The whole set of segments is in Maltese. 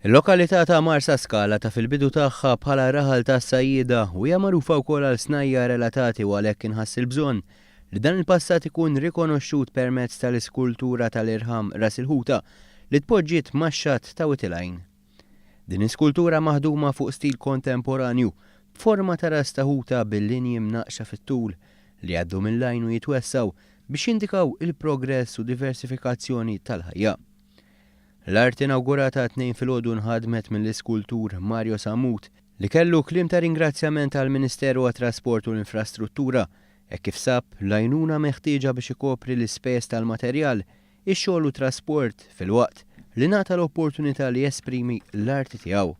Il-lokalità ta' Marsaskala taf il-bidu tagħha bħala raħal tas-sajjieda u hija magħrufa wkoll għal snajja' relatati u għalhekk inħass il-bżonn li dan il-passat ikun rikonoxxut permezz tal-iskultura tal-irħam Ras il-Ħuta li tpoġġiet max-xatt ta' Wied il-Għajn. Din iskultura maħduma fuq stil kontemporanju b'forma ta' ras ta' ħuta bil-linji mnaqqxa fit-tul li jgħaddu mill-għajn u jitwessgħu biex jindikaw il-progress u diversifikazzjoni tal-ħajja. L-art inawgurata t-Tnejn filgħodu nħadmet mill-iskultur Mario Sammut li kellu kliem ta' ringrazzjament għall-Ministeru għat-Trasport u l-Infrastruttura hekk kif sab l-għajnuna meħtieġa biex ikopri l-ispejjeż tal-materjal, ix-xogħol u t-trasport filwaqt li ngħata l-opportunità li jesprimi l-arti tiegħu.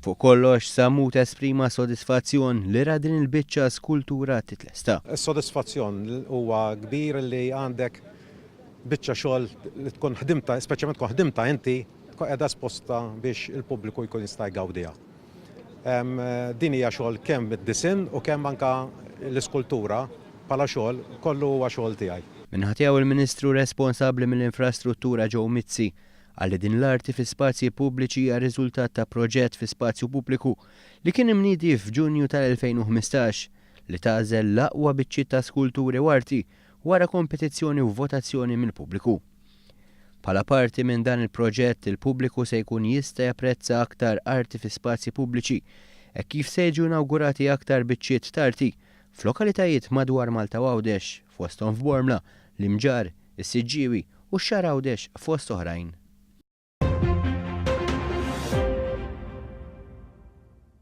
Fuq kollox, Sammut esprima sodisfazzjon li ra din il-biċċa skultura titlesta. Is-sodisfazzjon huwa kbir li għandek biċċa xogħol li tkun ħdimtha, speċjalment tkun ħdimtha inti, tkun qiegħda esposta biex il-pubbliku jkun jista' jgawdiha. Din hija xogħol kemm id-disinn u kemm anke l-iskultura bħala xogħol, kollu huwa xogħol tiegħi. Min-naħa tiegħu il-Ministru responsabbli mill-Infrastruttura Joe Mizzi Qal li din l-arti fi spazji pubbliċi hija riżultat ta' proġett fi spazju pubbliku li kien imniedi f'Ġunju tal-2015 li tagħżel l-aqwa biċċiet ta' skulturi u arti wara kompetizzjoni u votazzjoni mill-pubbliku. Bħala parti minn dan il-proġett, il-pubbliku se jkun jista' japprezza aktar arti fi spazji pubbliċi hekk kif se jiġu inawgurati aktar biċċiet t'arti f'lokalitajiet madwar Malta u Għawdex, fosthom f'Bormla, l-Imġarr, is-Siġġiewi u x-Xagħar Għawdex fost oħrajn.